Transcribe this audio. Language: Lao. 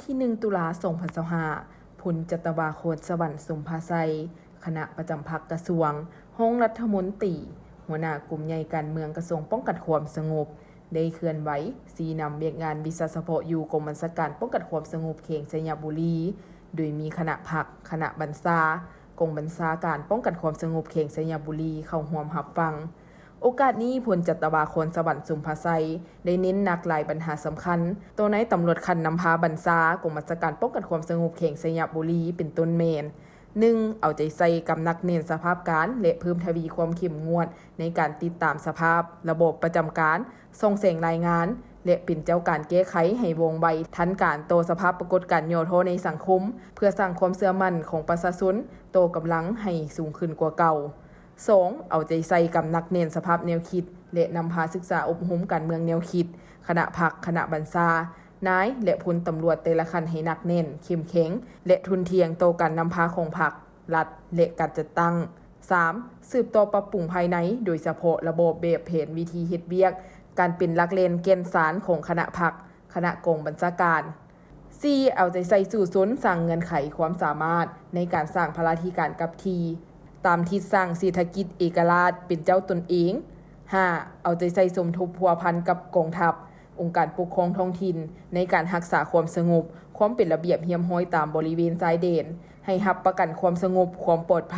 ທີໜຶ່ງ ຕຸລາ ສອງພັນຊາວຫ້າ ພົນຈັດຕະວາ ຄອນສະຫວັນ ສົມພາໄຊ, ຄະນະປະຈຳພັກກະຊວງ, ຮອງລັດຖະມົນຕີ, ຫົວໜ້າກົມໃຫຍ່ການເມືອງ ກະຊວງປ້ອງກັນຄວາມສະຫງົບ ໄດ້ເຄື່ອນໄຫວຊີ້ນຳວຽກງານວິຊາສະເພາະຢູ່ກອງບັນຊາການປ້ອງກັນຄວາມສະຫງົບແຂວງໄຊຍະບູລີ, ໂດຍມີຄະນະພັກ, ຄະນະບັນຊາ, ກອງບັນຊາການປ້ອງກັນຄວາມສະຫງົບແຂວງໄຊຍະບູລີ ເຂົ້າຮ່ວມຮັບຟັງ. ໂອກາດນີ້, ພົນຈັດຕະວາ ຄອນສະຫວັນ ສົມພາໄຊ ໄດ້ເນັ້ນໜັກຫຼາຍບັນຫາສຳຄັນຕໍ່ນາຍຕຳຫຼວດຂັ້ນນຳພາບັນຊາກອງບັນຊາການປ້ອງກັນຄວາມສະຫງົບແຂວງໄຊຍະບູລີ ເປັນຕົ້ນແມ່ນ ໜຶ່ງ ເອົາໃຈໃສ່ກຳໜັກແໜ້ນສະພາບການ ແລະ ເພີ່ມທະວີຄວາມເຂັ້ມງວດໃນການຕິດຕາມສະພາບລະບອບປະຈຳການ, ສ່ອງແສງລາຍງານ ແລະ ເປັນເຈົ້າການແກ້ໄຂໃຫ້ວ່ອງໄວທັນການຕໍ່ສະພາບປາກົດການຫຍໍ້ທໍ້ໃນສັງຄົມ ເພື່ອສ້າງຄວາມເຊື່ອໝັ້ນຂອງປະຊາຊົນຕໍ່ກຳລັງໃຫ້ສູງຂຶ້ນກວ່າເກົ່າ. ສອງ ເອົາໃຈໃສ່ກຳໜັກແໜ້ນສະພາບແນວຄິດ ແລະ ນຳພາສຶກສາອົບຮົມການເມືອງແນວຄິດ, ຄະນະພັກ, ຄະນະບັນຊາ, ນາຍ ແລະ ພົນຕຳຫຼວດແຕ່ລະຂັ້ນໃຫ້ໜັກແໜ້ນ, ເຂັ້ມແຂງ ແລະ ທົນທຽງຕໍ່ການນຳພາຂອງພັກ, ລັດ ແລະ ການຈັດຕັ້ງ. ສາມ ສືບຕໍ່ປັບປຸງພາຍໃນ, ໂດຍສະເພາະລະບອບແບບແຜນວິທີເຮັດວຽກ, ການເປັນຫຼັກແກ່ນແກ່ນສານຂອງຄະນະພັກ, ຄະນະກອງບັນຊາການ. ສີ່ ເອົາໃຈໃສ່ສູ້ຊົນສ້າງເງື່ອນໄຂຄວາມສາມາດໃນການສ້າງພະລາທິການກັບທີ່ ຕາມທິດສ້າງເສດຖະກິດເອກະລາດເປັນເຈົ້າຕົນເອງ. ຫ້າ ເອົາໃຈໃສ່ສົມທົບພົວພັນກັບກອງທັບ, ອົງການປົກຄອງທ້ອງຖິ່ນ ໃນການຮັກສາຄວາມສະຫງົບ, ຄວາມເປັນລະບຽບຮຽບຮ້ອຍຕາມບໍລິເວນຊາຍແດນ, ໃຫ້ຮັບປະກັນຄວາມສະຫງົບ, ຄວາມປອດໄພ.